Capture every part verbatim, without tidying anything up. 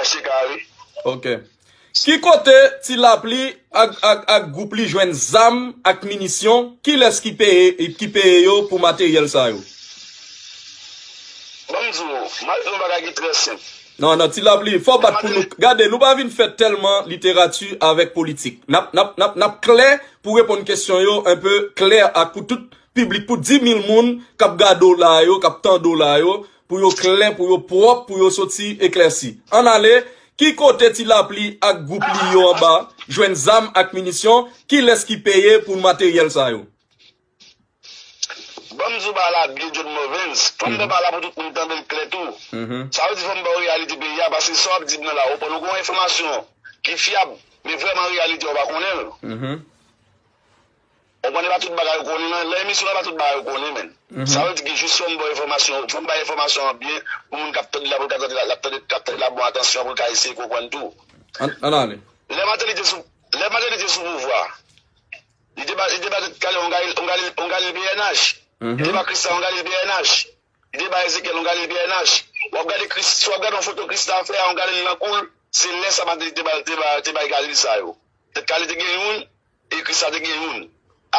H T K a, wi. Ok. Ki kote Ti Lapli ak, ak, ak gwoup li jwenn zam ak minisyon? Kilès ki peye, ki peye yo pou materyèl sa yo? Ban m di w, m al di w yon bagay ki trè senp. Non, non, Ti Lapli, fò w bat pou nou. Gade, nou pa vin fè tèlman literati avèk politik. N ap, n ap, n ap, n ap klè pou reponn kesyon yo, enpe klè ak pou tout piblik, pou dis mil moun k ap gade w la yo, k ap tande w la yo, pou yo klè, pou yo pwòp, pou yo soti eklèsi. Ann ale, ki kote Ti Lapli ak gwoup li yo anba jwenn zam ak minisyon? Kilès ki peye pou materyèl sa yo? Ban m di w bagay la byen, John Morvens. Fò m fè bagay la pou tout moun tande l klè tou. Sa vle di fò m ba w reyalite peyi a, paske sa w ap di m nan la, ou konn, ou gen yon enfòmasyon ki fyab, men vrèman reyalite a, ou pa konnen l. Ou konprann, e pa tout bagay ou konnen nan, nan emisyon an, e pa tout bagay ou konnen, menn. Sa vle di ke jis fò m ba w enfòmasyon, fò m bay enfòmasyon an byen, pou moun k ap tande la, pou l ka tande la, l ap tande, k ap tande la, bon, atansyon, pou l ka eseye konprann tou. Ann, ann ale. Lè Martelly te sou, lè Martelly te sou pouvwa, li te ba, li te ba tèt kale yon galil, yon galil, yon galil P N H. Li te ba Kristan yon galil P N H. Li te ba Ezekyèl yon galil P N H. W ap gade Kris, si w ap gade yon foto Kristan fè a, yon galil nan kou l, se lè sa Martelly te ba, te ba, te bay galil sa yo. Tèt kale te gen youn, e Kristan te gen youn.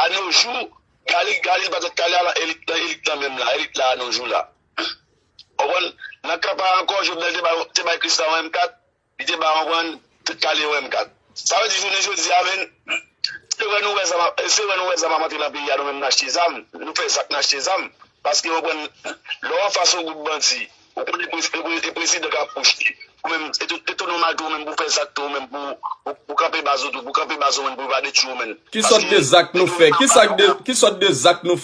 Anojou, galil, galil pa tèt kale a, elit, nan elit lan menm la, elit la anojou la. Ou konprann? Nan kanpay ankò, Jovenel te bay, te bay Kristan yon M kat, li te bay, ou konprann, tèt kale yon M kat. Sa vle di jounen jodi a, menn, se wè nou wè zam ap, se wè nou wè zam ap antre nan peyi a, nou menm n achte zam, nou fè zak n achte zam. Paske, ou konprann, lè w anfas yon gwoup bandi, ou konnen e prezidan k ap pwoche. Ou menm, e tou, e tou nòmal tou, ou menm pou fè zak tou, ou menm pou, pou, pou kanpe baz ou tou, pou kanpe baz ou menm, pou yo pa detwi w menm. Ki sòt de zak nou fè? Ki sòt de, ki sòt de zak nou fè?